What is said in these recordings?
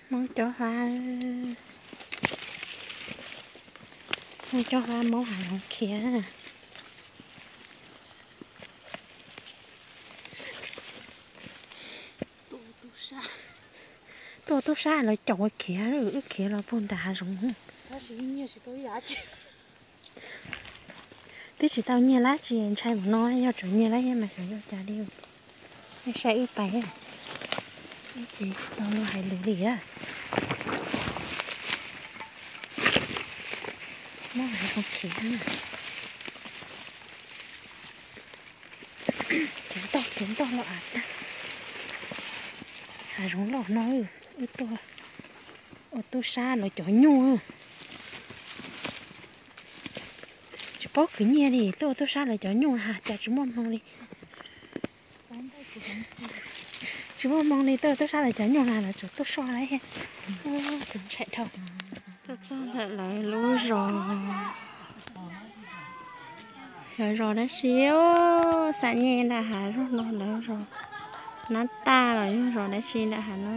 Hmoob cob fab, Hmoob cob fab, Hmoob hav zoov khiav. Tuaj tub sab lawv caum ua khiav, wb khiav los puag nram hav zoov. Twb tsis tau nyiag dab tsi, ntshai mus no yog tseem nyiag lawm mas xyov yuav ua cas li. Nej saib wb pais, ces tsis tau luag hais lus li a. Muab hav zoov khiav, khiav ntog khiav ntog los av tag. Hav zoov loj no, wb tuaj ua tub sab lawv cov nyuj. Tsis paub khwv nyiaj li, tuaj ua tub sab lawv cov nyuj ha, cas tsis muaj hmoo li. Tsis muaj hmoo li, tuaj ua tub sab lawv cov nyuj na, lawv tsuas tuaj soj lawm. Txaus ntshai dhau. Tuaj txog ntawm lawv lub zos. Yog zos dab tsi? Xav nyem nram hav zoov no, lawv zos Nab Taj los yog zos dab tsi nram hav no.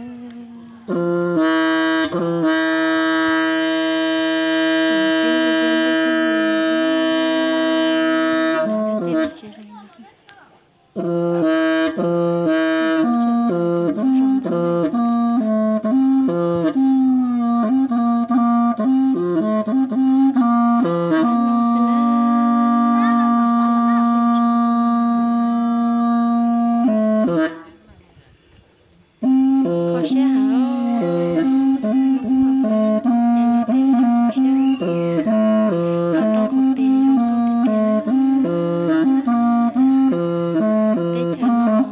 Kho siab heev, ces nyob teb kho siab, toj roob hauv pes zoo nkauj tiag tiag. Teb chaws no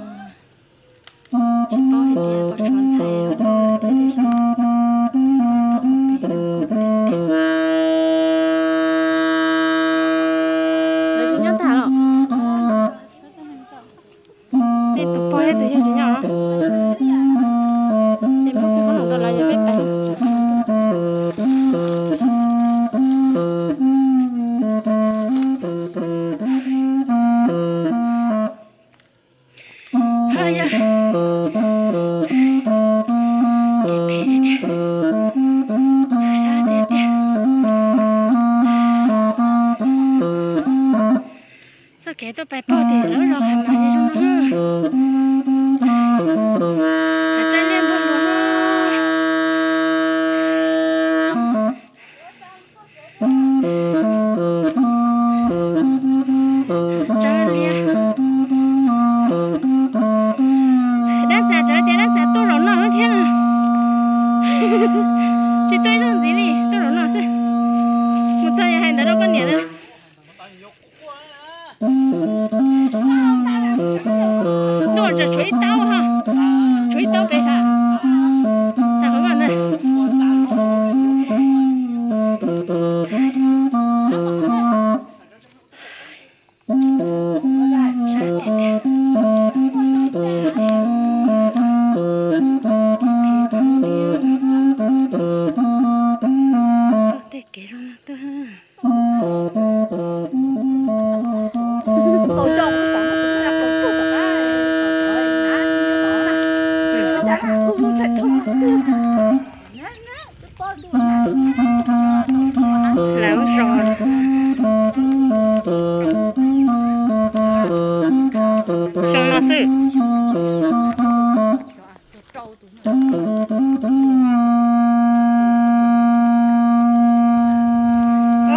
tsis paub hais tias puas tshuav ntxhais zoo nkauj lawm tiag tiag. Lawv tsis nyob tag los? Nej tus pog thiab tus yawg tsis nyob los? Ces muab peb qhob noom rau lawv, yog peb pais. Sab tiag tiag. Txoj kev tuaj pais pog tim lawv zos Qhas Mas ces zoo no. Hav txaj liaj npag luas. Tsawb liab. Dab Txas, txawm tias Dab Txas tuaj zaum no thiab na. Tsis tuaj ib zaug ntxiv li, tuaj zaum no xwb. Mus txog yog hais ntawd rau koj niam na. Tuaj tsam tshuav ib taub ha, tshuav ib taub pes ha. Tag qhov ko ntag. Tej kev zoo no twg. Lawv zos, xyoo no xwb.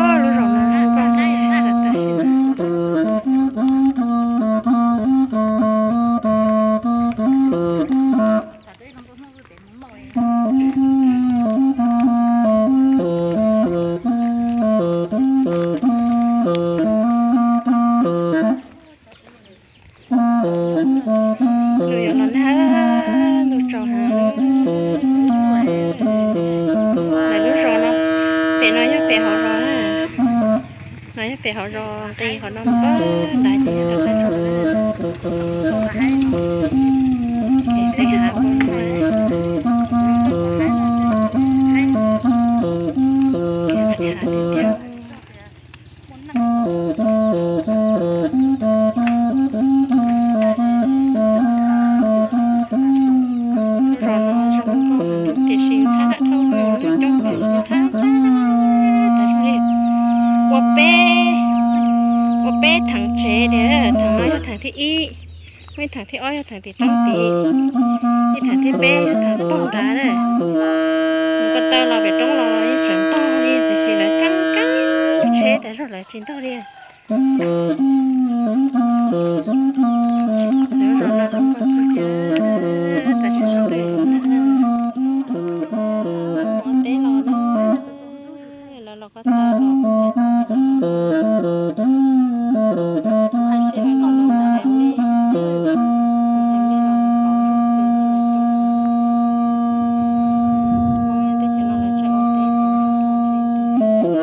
Lub zos no npaj tag, tam sim no ntuj yuav los nag, ntuj tsaus heev. Lawv lub zos no, pem no yog pem hauv zos na. No yog pem hauv zos, nqis qhov no mus pag nrad ces yog lawv lub zos. Ces tej hav ua no, ces hav tiag tiag. Zos no zoo nkauj tiam sis Ib, muaj ib thaam thib ob yog thaam tim roob tid, ib thaam thib peb yog thaam pog nrad na. Mus ko taw los pem roob los yeej tseem ntog li, tiam sis lawv keeb keeb tsheb tas zog lawv tsis ntog li. Lawv zaum no, tam sim no ua teb los na, lawv los ko taw los, hais seb lawv los ntawd hais li, hais li los pauv zog twg li lawv coob. Poob nyob teb chaws no lawv tseem ua teb pauv zog, lom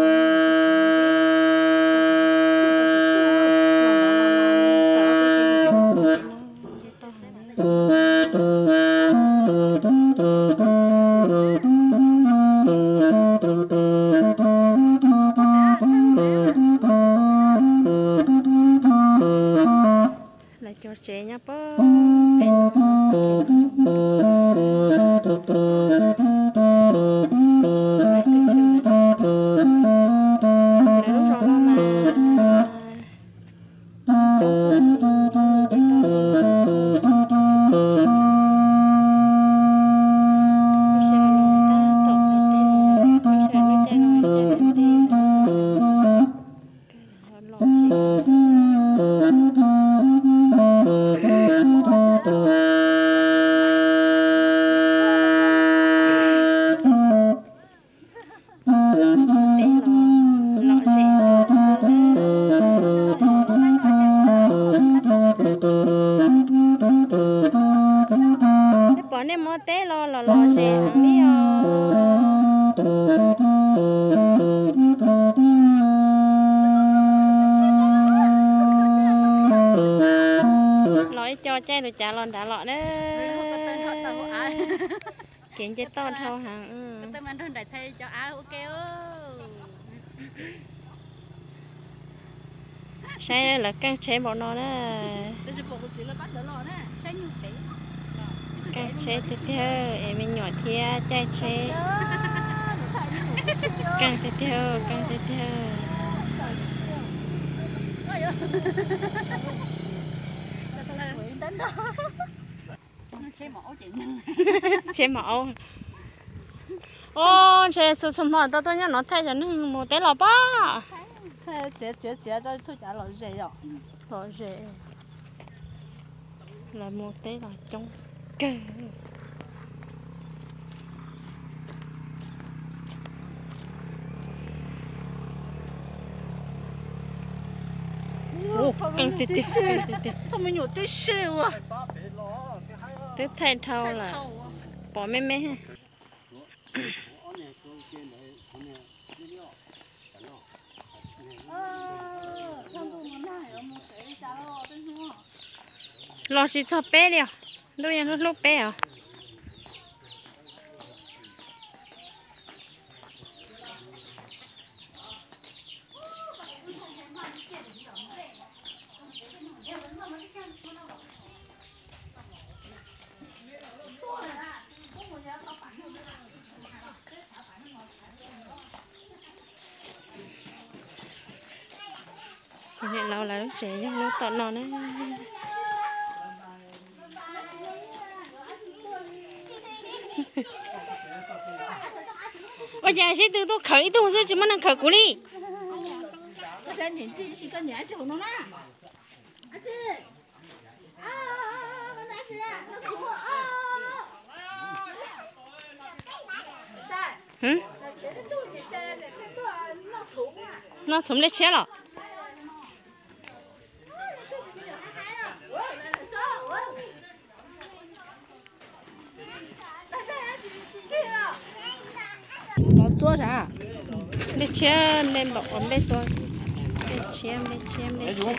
zem heev. Lawv cov tsev nyob pem, lawv lub zos no mas Teb los lom zem xwb. Peb pom nej muab teb los los lom zem heev li os. Los ib co caij lus cav los nrad los na. Kev nce toj dhau heev. Saib lawv keej tsheb npaum no na. Keej tsheb tiag tiag es me nyuam thiab caij tsheb. Keej tiag tiag, keej tiag tiag. Tsheb mos aub. Os, ntshe txhua txhua hmo tau tuaj nyob no thaij cov neeg mus teb los pob. Txiav txiav txiav rau thaj cav lom zem os. Lom zem. Lawv mus teb los coob kawg. Keej tiag tiag, keej tiag tiag. Twb thaij dhau lawm, pom me me. Los tsis txog peb li os, ntuj yeej hlub hlub peb os. Niam laus lawv lub tsev yog lub tom no na. Ua cas sib tw tuaj khawv ib tug xwb tsis muaj neeg khawv kuv li. Noj txhuv nplej tshiab los? Los txuab sav? Nplej tshiab, nplej npaum, nplej tua, nplej tshiab, nplej tshiab, nplej tshiab.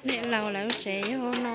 Niam laus lawv tsev yog no.